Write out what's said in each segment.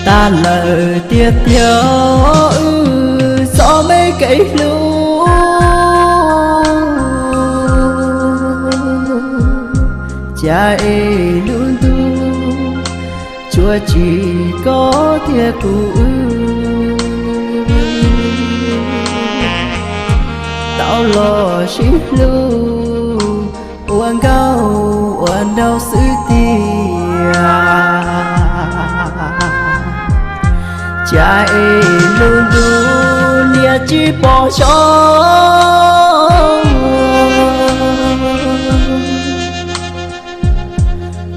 Tas lawm tiag tiag wb txoj me kev hlub, cas es lub ntuj tsuas tsim koj thiab kuv wb tau los sib hlub ua nkauj ua nraug xwb tiag. Cas es lub ntuj niaj tsis pom zoo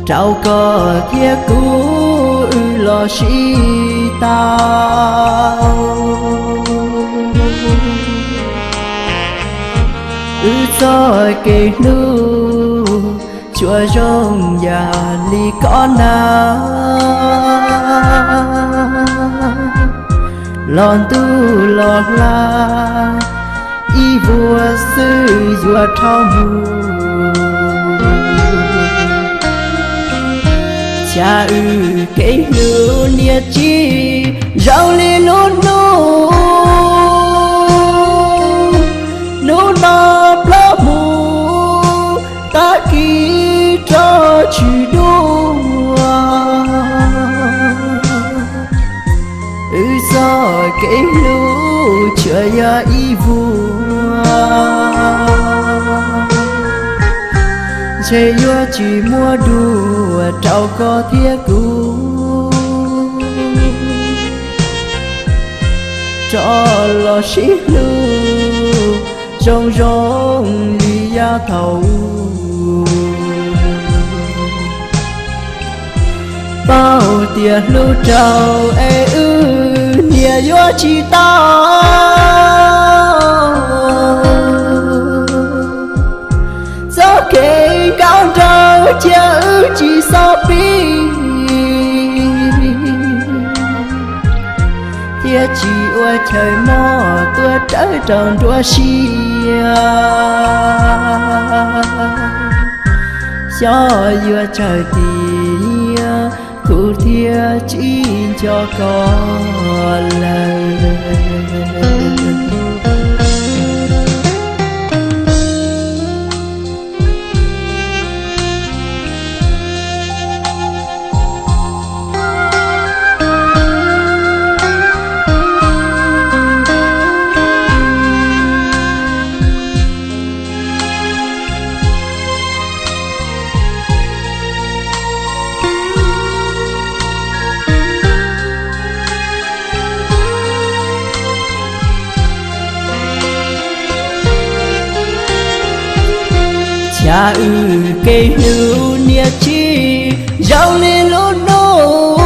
rau koj thiab kuv wb los sib tau. Wb txoj kev hlub tsuas zoo yam li koj na, los ntuj los hla ib vuag xwb yuav dhau mus. Cas wb kev hlub niaj tsis zoo li lub hnub, hnub no ploj mus tag kis rov tsis dua. Wb txoj kev hlub tsuas yog ib vuag, ntshe yuav tsis muaj dua rau koj thiab kuv rov los sib hlub zoo zoo li yav thaum ub. Paub tias hlub rau es wb niam yuav tsis tau, txoj kev nkauj nraug cia wb tsis xob pib, thiaj tsis ua chaw mob tuaj rawv rau nruab siab. Xyov yuav tsawg tiam kuv thiaj tsis nco koj lawm. Cas wb kev hlub niaj tsis zoo li lub hnub,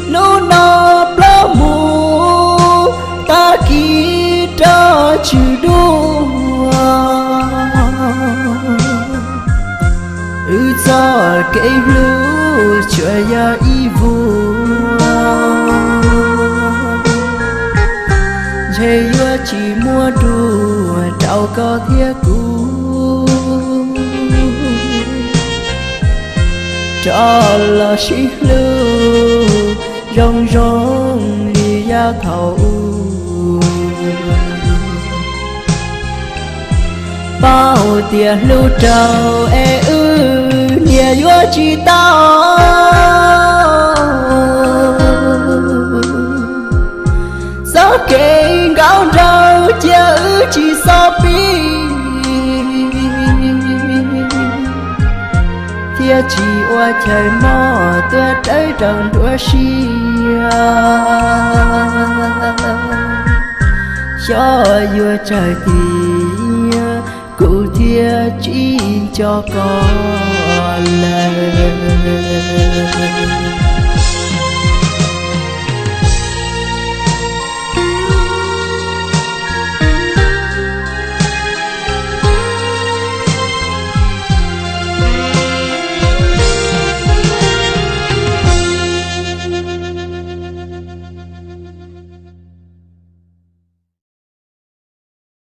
hnub no ploj mus tag kis rov tsis dua. Wb txoj kev hlub tsuas yog ib vuag, ntshe yuav tsis muaj dua rau koj thiab kuv rov los sib hlub zoo zoo li yav thaum ub. Paub tias hlub rau es wb niam yuav tsis tau, txoj kev nkauj nraug cia wb tsis xob pib, thiaj tsis ua chaw mob tuaj rawv rau nruab siab. Xyov yuav tsawg tiam kuv thiaj tsis nco koj lawm.